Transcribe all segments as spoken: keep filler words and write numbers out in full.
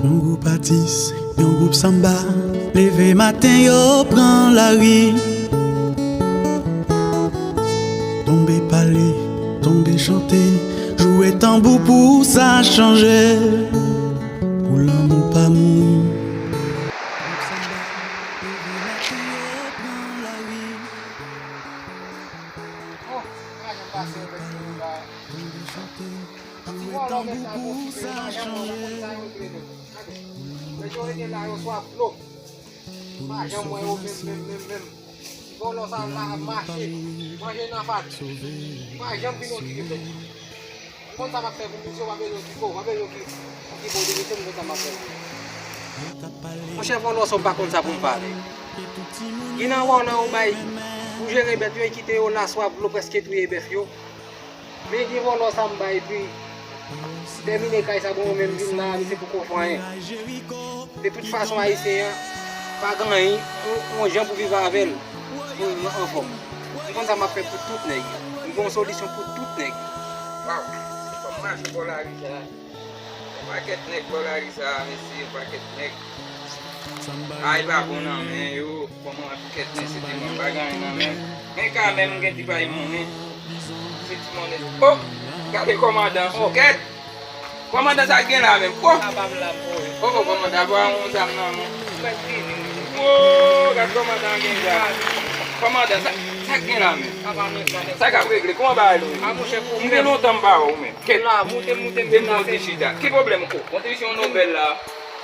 Yon gwoup atis, yon gwoup sanba, leve maten yo pran lari. Tonbe pale, tonbe chante, joure tanbou pou sa chanje. Pou lanmou pa mouri. Gwoup sanba, leve maten yo pran lari. Tonbe chante, joure tanbou pou sa chanje. Mesye yo rete la, yo swaf dlo. M pa janm wè yo menm, menm, menm, menm. Vòlò sa la ap mache, manje nan fatra. M pa janm vin okipe pèp. M konn sa m ap fè pou misye, w ap bezwen okipe w, w ap bezwen ki, ki bon dirije, m konn sa m ap fè pou li. Monchè, vòlò sa, m pa konn sa pou m pale. Gen nan vòlò yo bay pou jere bèt yo, e kite yo la swaf dlo, prèske touye bèf yo. Men gen vòlò sa m bay, epi tèmine kay sa, bon, ou menm vin la, misye poko fè anyen. De tout fason, ayisyen an pa gen anyen, on, on jan pou viv avè l, pou l anfòm. M konn sa m ap fè pou tout nèg. M gen yon solisyon pou tout nèg. Waw, fò m mache bò lari sa. Yon pakèt nèg bò lari sa, mesye, yon pakèt nèg. Ay pa bon nan men yo. Kòman kèt men, se ti mòn pa gen anyen nan men. Men kanmenm, m gen ti bay monnen. Se ti monnen. O! Gade kòmandan. O, kèt! Kòmandan, sa k gen la menm? O! O, o, kòmandan, pa yon zam nan men. O, gade kòmandan gen zam. Kòmandan, sa, sa k gen la menm? Sa k ap regle? Kòman bagay yo ye? M gen lontan m pa wè w menm. Kèt! Depi w te chita. Ki pwoblèm ou? Kontribisyon Nobèl la.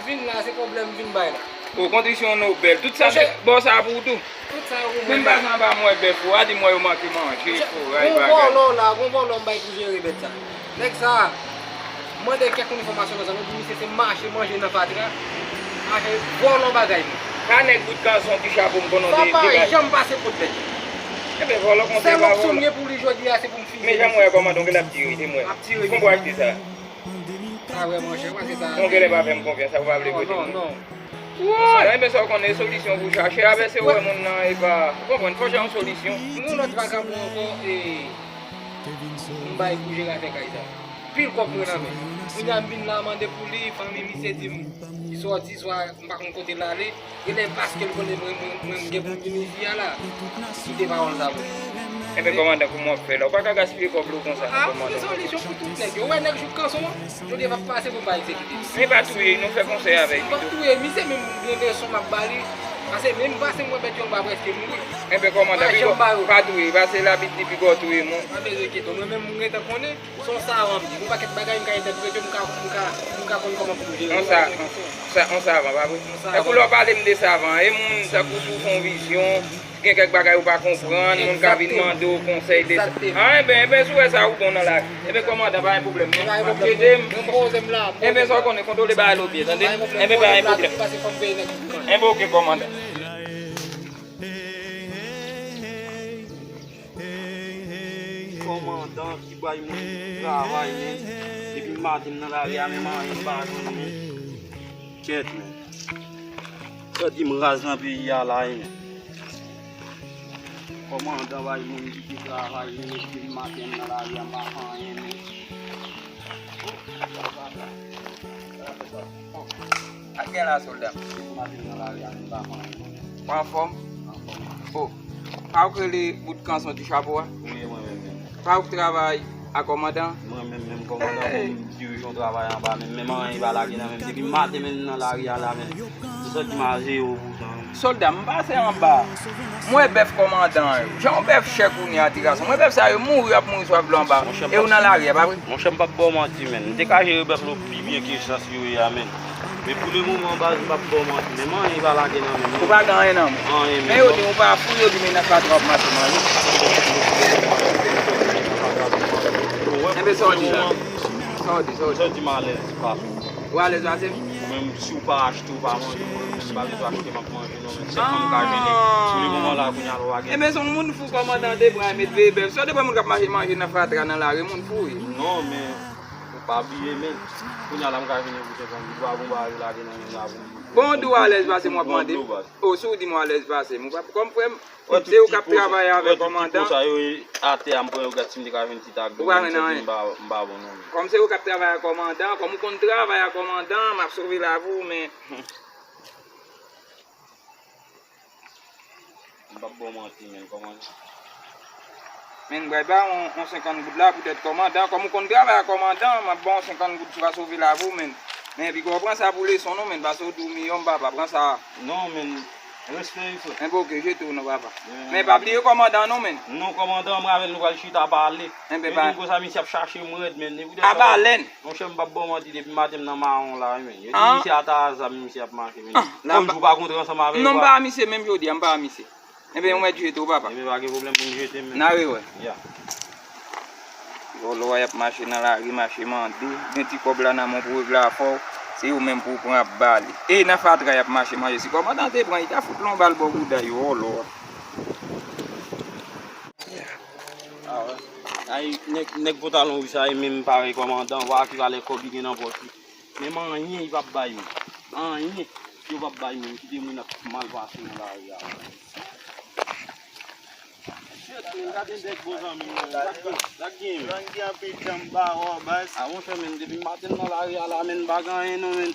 Vin la, se pwoblèm vin bay la. O, kontribisyon Nobèl. Tout sa se bò sa pou ou tou. Tout sa yo pou mwen. Menm pa sa anba mwen bèf ou a, di mwen yo manke manje, koray, bagay. Gon vòlò la, gon vòlò m bay pou jere bèt sa. Nèg sa, m mande kèk moun enfòmasyon nan zòn, yo di misye se mache manje nan fatra, mache vòlò bagay moun. Pa nèg bout kanson ti chapo m konnen. Sa pa janm pase kot bèt. Enben, vòlò konte pa vòlò. Sèl opsyon m gen pou li jodi a, se pou m fize misye. Men jan m wè kòmandan, gen l ap tire, se mwen. Ap tire misye. Konpò achte sa. Pa vre, monchè, paske sa. Ou genlè pa fè m konfyans, sa ou pa vle kote m. Non, non, non. Woy! Enben sa w konnen, solisyon pou chache, avè se wè moun nan, e pa, ou konprann, fò jwenn yon solisyon. Yon lòt vagabon ankò, e, m bay pou jere afè kay sa. Pil kòb mwen nan men. Kounye a m vin la mande pou li, fanmi misye di m li sòti, swa m pa konn kote l ale. Genlè paske l konnen mwen, mwen, mwen, m gen pou m vin isi a la. Kite pawòl sa pou li. Enben, kòmandan, kòman w ap fè la? Ou pa ka gaspiye kòb lou konsa, non, kòmandan. Ki solisyon pou tout nèg yo? Ou wè nèg jouk kanson an? Jodi a p ap pase pou m pa egzekite. Men pa touye, nou fè konsèy avè l pito. M p ap touye misye, men m gen leson m ap ba li. Paske menm pase m wè bèt yo, m pa prèske mouri. Enben, kòmandan, pa touye, pase labit li piga w touye moun. Pa bezwen enkyete w, mwen menm m gentan konnen. Se yon savan m ye. Yon pakèt bagay m ka entèprete, m ka, m ka, m ka konn kòman pou m jere. On sa, on sa, on savan, pa vre? On savan. Tankou lè w pale m de savan, e moun tankou si w fè yon vizyon, gen kèk bagay ou pa konprann, moun ka vin mande w konsèy de sa. Egzakteman. A, enben, enben, si w wè sa, ou bon nan lavi. Enben, kòmandan, pa gen pwoblèm, non. M ap ede m. Enben, sa w konnen, kontwole bagay la byen, tande? Enben, pa gen pwoblèm. Enben, oke, kòmandan. Kòmandan ki bay moun travay, men. Depi maten m nan lari a, menm anyen m pa jwenn, men. Kèt, men. Sa di m raz nan peyi a la, men. Kòmandan bay moun ki te travay, men. Depi maten m nan lari a, m pa fè anyen, men. Sa k gen la, sòlda? Ou anfòm? O, pa ou k rele bout kanson ti chapo a? Wi, mwen menm menm. Pa ou k travay a kòmandan? Mwen menm menm, kòmandan, pou m dirije yon travay anba, men menm anyen pa lage nan men m. Depi maten menm nan lari a la, men. Se sa ki mache yo pou jan. Sòlda, m pase anba. M wè bèf kòmandan yo. Jan yon bèf chè kounye a, ti gason. M wè bèf sa yo mouri, ap mouri swaf dlo anba. E yo nan lari a, pa vre? Monchè, m p ap ba w manti, menn. M te ka jere bèf la pi byen ke jan yo ye a, menn. Men pou le moman, baz, m p ap ba w manti. Men m anyen pa lage nan men m. Ou pa gen anyen nan men w? Anyen, men. Men yo di w pa fou, yo di men nan fatra w ap mache manje. Enben, sa w di la? Sa w di, sa w di? Sa w di m alèz pase w? Ou alèz pase m? Ou menm, si w pa achte, ou pa manje, mwen menm, si m pa bezwen achte, m ap manje, non, men. Se fanm ka jennen. Pou le moman la, kounye a, la, w pa gen. Enben, se yon moun fou, kòmandan, de bra, met veye bèf. Se de bra moun k ap mache manje nan fatra, nan lari, moun fou, wi. Non, men. Pa bliye, men. Kounye a la, m ka jwenn yon bouch ansanm. Ou pa gon bagay lage nan men m la pou m. Bon, di w alèz pase m w ap mande m. O, si w di m w alèz pase m, ou pa konprann, frè m. Se ou k ap travay avèk kòmandan. Ou pa jwenn anyen. Kòm se ou k ap travay ak kòmandan, kòm ou konn travay ak kòmandan, m ap sove lavi w, men. M p ap ba w manti, men, kòmandan. Men, m pral ba w yon, yon senkant goud la, poutèt kòmandan. Kòm ou konn travay ak kòmandan, m ap ba w yon senkant goud sou ka sove lavi w, men. Men, epi, pran sa pou leson, non, men, paske w di w miyò, m papa, pran sa. Non, men, respè, wi, frè. Enben, oke, jete w non, papa. Men, pa bliye kòmandan, non, men. Non, kòmandan, mwen avè l, nou pral chita pale. Enben, pa. Epi, konsa, misye ap chache m rèd, men. Epi, a balèn. Monchè, m p ap ba w manti, depi maten m nan mawon la, wi, men. Yo di misye ata a zam, misye ap mache, men. Kòm jou pa kontre ansanm avè yo. Non, m pa a misye menm jodi a, m pa a misye. Enben, ou mèt jete w, papa. Enben, pa gen pwoblèm pou m jete, men. N a rewè. Ya. Vòlò a y ap mache nan lari, mache mande. Gen ti kòb la nan men w pou regle afè w. Se yo menm pou w pran ap bale. E nan fatra y ap mache manje. Si kòmandan te pran, li ta fout l yon bal bò bouda yo, vòlò a. Ah, wè. Ay, nèg, nèg pantalon wouj sa, e menm parèy kòmandan, wa ki valè kòb li gen nan pòch li. Menm anyen, li p ap bay, menm. Anyen, yo p ap bay, menm. Kite moun ap mal pase nan lari a. Shit, men, gade nèg bon zanmi, men. Sa k gen, sa k gen, men? Gang gen anpil tan m pa wè w, baz. Ah, monchè, men, depi maten m nan lari a la, men, m pa gen anyen, non, men.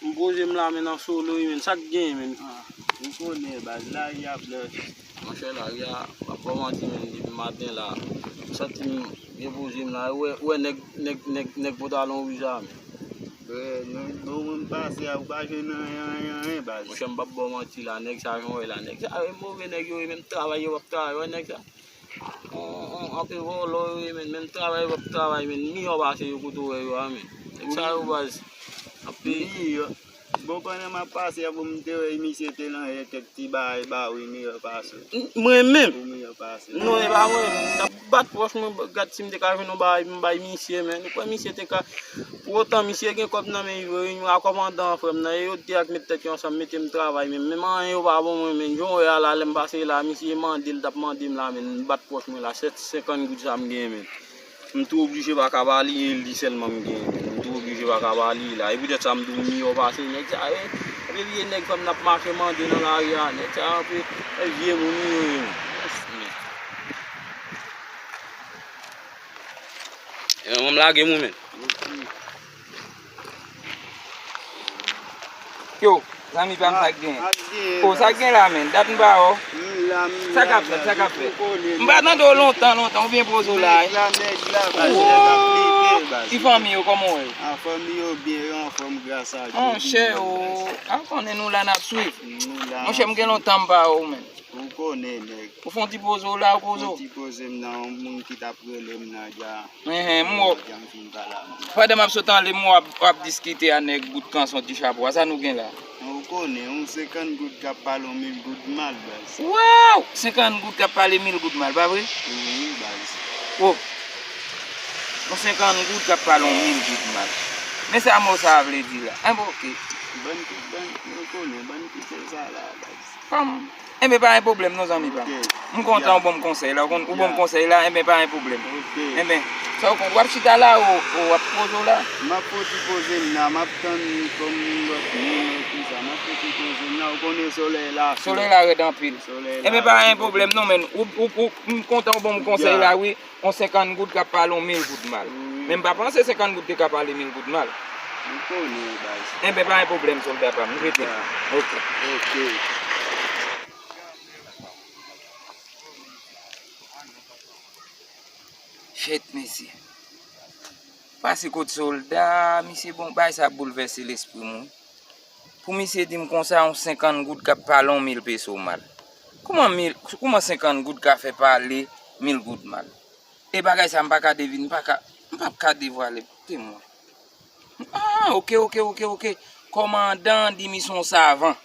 M poze m la, men, nan solo, wi, men. Sa k gen, men? Ah, ou konnen, baz, lari a blòch. Monchè, lari a, m ap ba w manti, men, depi maten la, m santi m byen poze m la. Ou wè, ou wè nèg, nèg, nèg, nèg pantalon wouj la, men. Frè, men, bon, mwen m pase a, ou pa jwenn anyen, anyen, anyen, baz. Monchè, m p ap ba w manti la, nèg sa, jan w wè la, nèg sa, e move nèg yo ye, menm travay yo p ap travay, wè nèg sa. On, on, anpil vòlò yo ye, men, menm travay yo p ap travay, men, miyò pase yo kote w wè yo a, men. Nèg sa yo, baz, anpil. Miyò. Bon, pandan m ap pase a, bon, m te wè misye te nan kèk ti bagay ba wi, miyò pase w. Mwen menm? Ou miyò pase w. Non, e pa mwen. M t ap bat pòch mwen, gad si m te ka jwenn yon bagay pou m bay misye, men. Ou kwè misye te ka, pou otan misye gen kòb nan men li vre, wi, a kòmandan frè m nan, e yo de a k met tèt yo ansanm, mete m travay, men menm anyen yo pa ban mwen, men. Jan w wè a la, lè m pase la, misye mande, l t ap mande m la, men. M bat pòch mwen la, sèt senkant goud sa m genyen, men. M tou oblije pa ka ba li, e li sèlman m genyen. M tou oblije pa ka ba li la. E poutèt sa m di w miyò pase nèg sa yo. Epi vye nèg fanm n ap mache mande nan lari a. Nèg sa yo anpe, e vye moun yo ye. E mwen m lage m wi, men. Yo, zanmi pa m, sa k gen? O, sa k gen la, men? Dat m pa wè w. Sa k ap fèt, sa k ap fèt? M pa tande w lontan, lontan, ou byen poze w la, wi. Nèg la, nèg la, baz, nèg ap pete, baz. Ki fanmi yo, kòman w ye? A, fanmi yo byen, yo anfòm, gras a Dye. Monchè, o, a konnen nou la n ap swiv. Nou la. Monchè, m gen lontan m pa wè w, men. Ou konnen, nèg. Ou fè yon ti poze w la, ou poze w. Yon ti poze m nan, yon moun ki t ap rele m nan dja. Enhen, m wè w. Dja m fin pale a moun. Pandan m ap sot anlè m, w ap, w ap diskite a nèg bout kanson ti chapo a. Sa nou gen la? Ou konnen, yon senkant goud k ap pale yon mil goud mal, baz. Waw! Senkant goud k ap pale mil goud mal, pa vre? Wi, baz. O! Yon senkant goud k ap pale yon mil goud mal. Men sa mo sa a vle di la. Enben, oke. Bann ki, bann, ou konnen, bann ki fè sa la, baz. Kòm Enben, pa gen pwoblèm non, zanmi pa m. M kontan ou ban m konsèy la, ou konn, ou ban m konsèy la, enben, pa gen pwoblèm. Enben, sa w konn, w ap chita la, ou, ou w ap poze w la? M ap fè ti poze m la, m ap tann kòm lòt moun yo, tout sa, m ap fè ti poze m la, ou konnen solèy la cho. Solèy la rèd anpil. Enben, pa gen pwoblèm non, men, ou, ou, ou, m kontan ou ban m konsèy la, wi. Yon senkant goud k ap pale yon mil goud mal. Wi. Men m pa panse senkant goud te ka pale mil goud mal. M konnen, baz. Enben, pa gen pwoblèm, sòlda pa m. M rete. Oke. Oke. Shit, mesye. Pase kot sòlda, misye, bon, bagay sa ap boulvèse lespri m, wi. Pou misye di m konsa, yon senkant goud k ap pale yon mil peso mal. Kòman mil, kòman senkant goud ka fè pale mil goud mal? E bagay sa, m pa ka devine, m pa ka, m p ap ka devwale, koute mwen. Ah, oke, oke, oke, oke. Kòmandan di misye yon savan.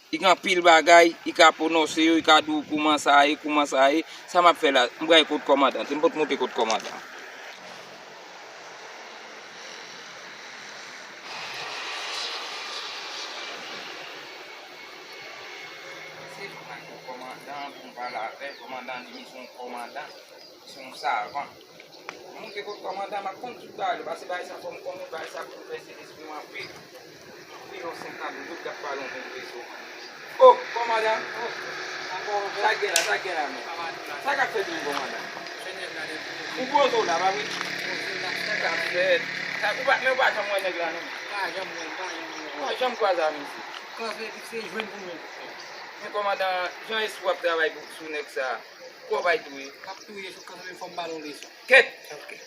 Li gen anpil bagay, li ka pwononse yo, li ka di w kòman sa ye, kòman sa ye. Sa m ap fè la, m pral kot kòmandan. Se m pot monte kot kòmandan. Se pou m al kot kòmandan, pou m pale avè l. Kòmandan di misye yon kòmandan, misye yon savan. Monte kot kòmandan, m ap konn tout bagay, paske bagay sa fò m konnen, bagay sa boulvèse lespri m anpil. Wi, yon senkant goud k ap pale yon moun rezo. Oh, kòmandan! Sa k gen la, sa k gen la menm? Sa k ap fèt menm, kòmandan? Ou poze w la, pa vre? Sa k ap fèt? Sa, ou pa, men ou pa janm wè nèg la, non? Ou pa janm kwaze avè misye? Men kòmandan, jan espri w ap travay pou, sou nèg sa, kò w pa touye? Kèt!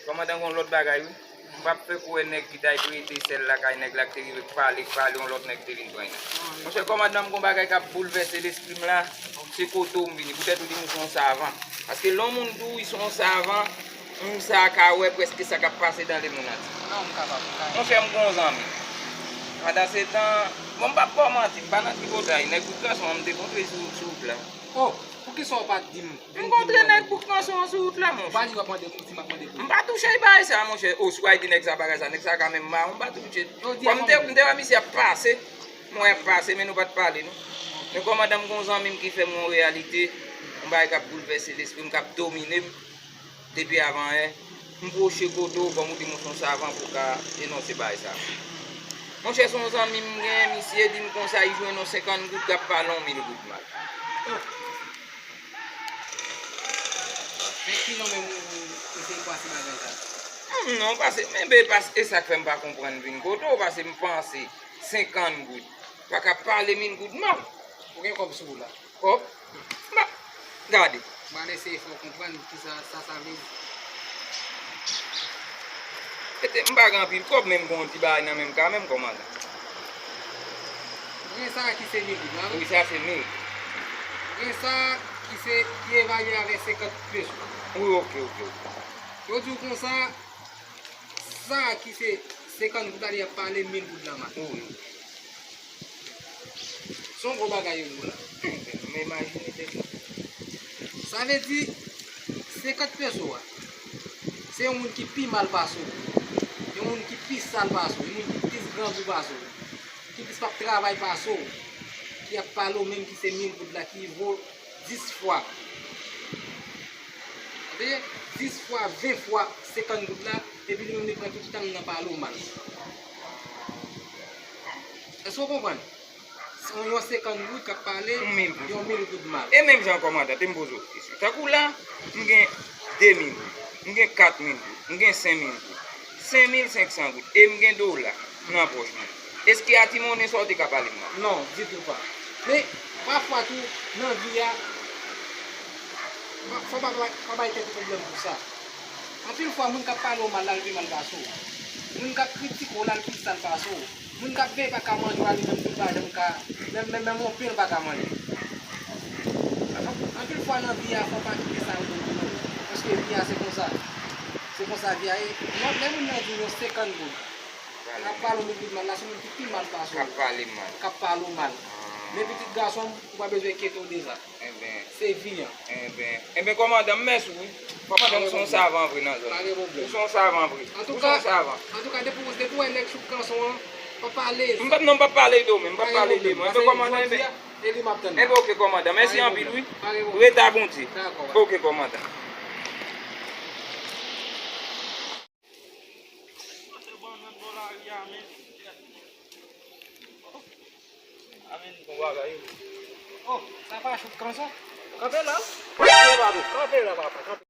Kòmandan, gon lòt bagay, wi. M p ap fè kou wè nèg ki t al prete sèl lakay nèg la, ki te rive k pale, k pale, yon lòt nèg te vin pran l. Monchè, kòmandan, m gon bagay k ap boulvèse lespri m la. Se kote w m vini. Poutèt ou di m ou se yon savan. Paske lè yon moun di w li se yon savan, moun sa a ka wè prèske sa k ap pase dans le monde entier. Monchè, m gon zanmi. Pandan se tan, bon, m p ap ba w manti, m pa nan tripotay. Nèg bout kanson an, m te kontre sou, sou wout la. Oh, poukisa w pa t di m? M kontre nèg bout kanson an sou wout la, monchè. Ou pa di w ap mande pou ti, m ap mande pou ou. M pa touche bagay sa, monchè. O, si w al di nèg sa bagay sa, nèg sa ka menm mare w, m pa touche. Kòm m te, m te wè misye ap pase, m wè ap pase, men nou pa t pale, non. Men kòmandan, m gon zanmi m ki fè m yon reyalite, yon bagay k ap boulvèse lespri m, k ap domine m. Depi avan yè, m pwoche kote w, kòm ou di m ou se yon savan pou w ka denonse bagay sa. Monchè, se yon zanmi m gen, misye di m konsa, li jwenn yon senkant goud k ap pale yon mil goud mal. Men kilè w menm ou, ou eseye pase bagay sa? Hmm, non, pase, men be, pase, e sa k fè m pa konprann vin kote w, pase m panse senkant goud pa ka pale mil goud mal. Ou gen kòb sou ou la? Kòb? M pa, gade. M pral eseye fè w konprann kisa sa, sa vle di. Pete, m pa gen anpil kòb, men m gen yon ti bagay nan men m kanmenm, kòmandan. Ou gen sa ki se mil goud la, wi? Wi, sa se mil. Ou gen sa ki se, ki evalye avèk senkant peso. Wi, oke, oke, oke. Yo di w konsa, sa ki se senkant goud la, li ap pale mil goud la mal. Wi. Se yon gwo bagay yo di w la. M imajine deja. Sa vle di, senkant peso a, se yon moun ki pi mal pase w, yon moun ki pi sal pase w, yon moun ki plis grangou pase w, ki plis p ap travay pase w, ki ap pale w menm ki se mil goud la, ki vo dis fwa. Tande, dis fwa, ven fwa senkant goud la, epi li menm li pran tout tan l nan pale w mal. Èske w konprann? Se yon senkant goud k ap pale yon mil goud mal. E menm jan kòmandan, te m poze w kesyon. Tankou la, m gen de mil goud, m gen kat mil goud, m gen senk mil goud, senk mil senk san goud, e m gen dola nan pòch mwen. Èske a ti monnen sa w te ka pale m mal? Non, ditou pa. Men, pafwa tou, nan vi a, fò w pa, pa, pa bay tèt ou pwoblèm pou sa. Anpil fwa, moun k ap pale w mal la, l pi mal pase w. Moun k ap kritike w la, l pi sal pase w. Moun k ap veye pa ka manje w la, li menm tou l pa janm ka, menm, menm, menm yon pen l pa ka manje. Anpil fwa nan vi a, fò w pa kite sa rive nou menm. Paske vi a se konsa. Se konsa vi a ye. Lè moun nan di w yon senkant goud, k ap pale w mil goud mal la, se moun ki pi mal pase w. K ap pale mal. K ap pale w mal. Men pitit gason m, ou pa bezwen enkyete w de sa. Enben. Se vi an. Enben, enben, kòmandan, m mèsi w, wi. Kòmandan, ou se yon savan vre nan zòn. Pa gen pwoblèm. Ou se yon savan vre. Ou se yon savan. Antouka, depi w, depi w wè nèg sou kanson an, pa pale. M p ap, non, m p ap pale de ou menm, m p ap pale de mwen. Enben, kòmandan, enben. E li m ap tann. Enben, oke, kòmandan. Mèsi anpil, wi. Pa gen pwoblèm. Ret a Bondye. Dakò. Oke, kòmandan. Pase bannann bò lari a, men. A, men, bon bagay. Oh, sa pa Choup Kanson? Kanpe la. Kanpe la, papa. Kanpe la, papa. Kanpe.